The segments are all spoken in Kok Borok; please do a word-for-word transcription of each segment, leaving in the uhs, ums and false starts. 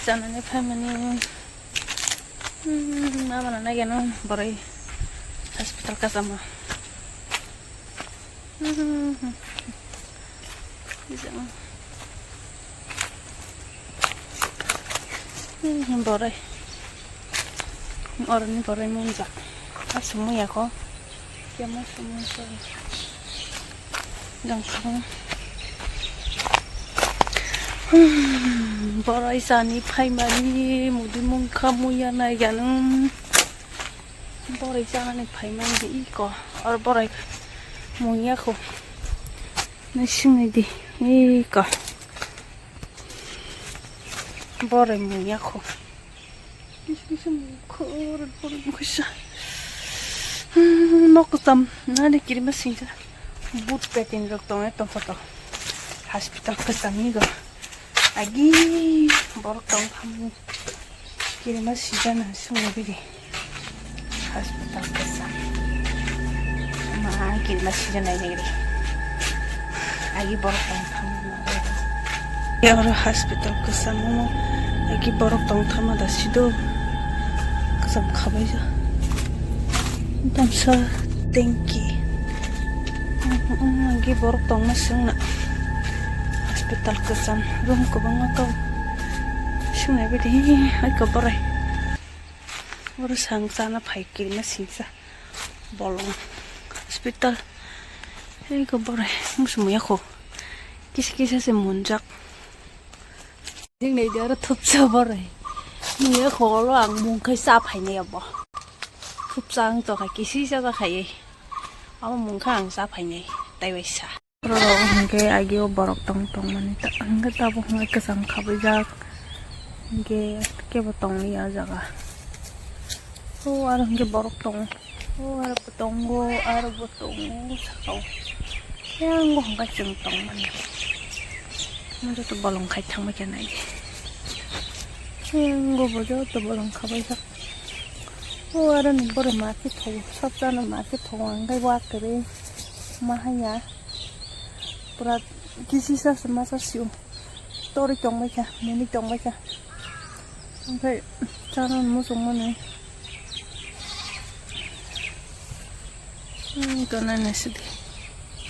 Chanani phaimani, hmm, mama na nai gano borai hospital kasama. Hmm, hmm, hmm. Bijak. Hmm, hmm, borai. Oroni borai munjak. Asumui ako. Kemo sumui sorry. Dangkang. Hmm, borai sani phaimani mudi mungkha muya nai ganung. Borai chanani phaimani de iko. Or borai muya ko. Nai singni di iko. Borai muya ko. Kisa kisa mukhur, borai mukhisa. Hmm, nok tam nani kirima singsa. But petin rok tongo tongkha to. Hospital kwchangni go. Agi borok tong thamni. Kirima sijana sungwi bidi. Hospital kwchang. Ma kirima sijana ini. Agi borok tong thamni. Ya oro hospital kwchang mo. Agi borok tong thamma da sido. Kwchang khabai ja. Tamsa tengki. Agi borok tongma sungna. Hospital kwcham room kwbangma kau. Sungna bidi hai ko borai. Oro sang chana phai kirima singsa. Bolong hospital. Hai ko borai. Musum ya ko. Kisa kisa se munjak. Thik nai de oro thupsa borai. Muya kholo ang mungkhai sa phainai abo. Thupsa ang to khai kisi sa ta khai. Abo mungkha ang sa phainai. Tai bai sa. Oro hingke agi o borok tong tong mani ta hingke tabuk hingke kwcham khabaijak. Hingke kebo tong liya jaga. O aro hingke borok tongo. O aro bo tongo, aro bo tongo saka o. Yang bo hingke chwng tong mani. Mo joto bolong khai thang bai khe nai di. Yang bo joto bolong khabaijak. O aro ni borok ma khe thogo, sab chano ma khe thogo, ang khe wa kwrwi ma hanya. Pura kisi sa se masa sio. Tori tong bai kha, muni tong bai kha. Ang khe chana muchung mani. Hmm, to nai nai sidi.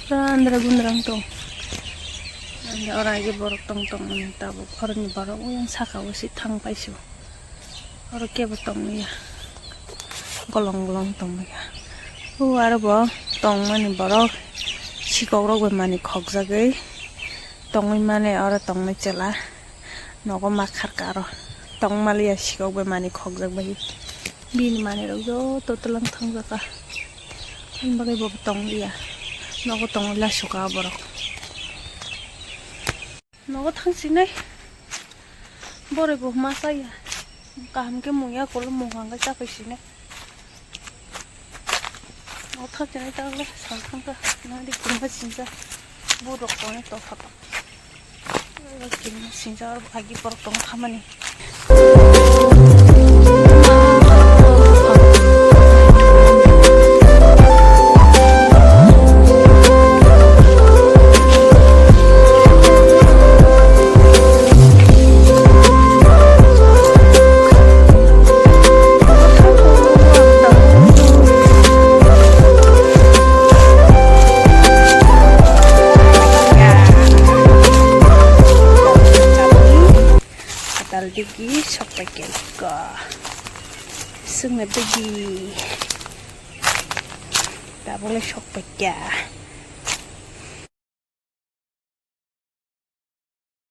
Pura andra gundra wng tong. Ang khe oro agi borok tong tong mani tabuk. Oro ni borok oyang saka o si thang pai sio. Oro kebo tong liya. Golong golong tong liya. O aro bo tong mani borok. Sikok rok bai mani khok jagwi. Tongwi mani oro tong nai chwla. Nogo ma kharka aro. Tong maliya sikok bai mani khokjak bai. Bini manwi rok joto twlang thang jaka. Ani bagwi bo tong liya. Nogo tong la suka borok. Nogo thang sinai. Boroi bo ma saya. Kaham khe mungya kolo mung hangka chapai sinai. O thak jani ta le sal thang ta na di kurma sinja. Bu rok tong to khapa. Kurma sinja agi porok tong khamani. Atal digi sok paikha ko. Sungna digi. Tabole sok paikha.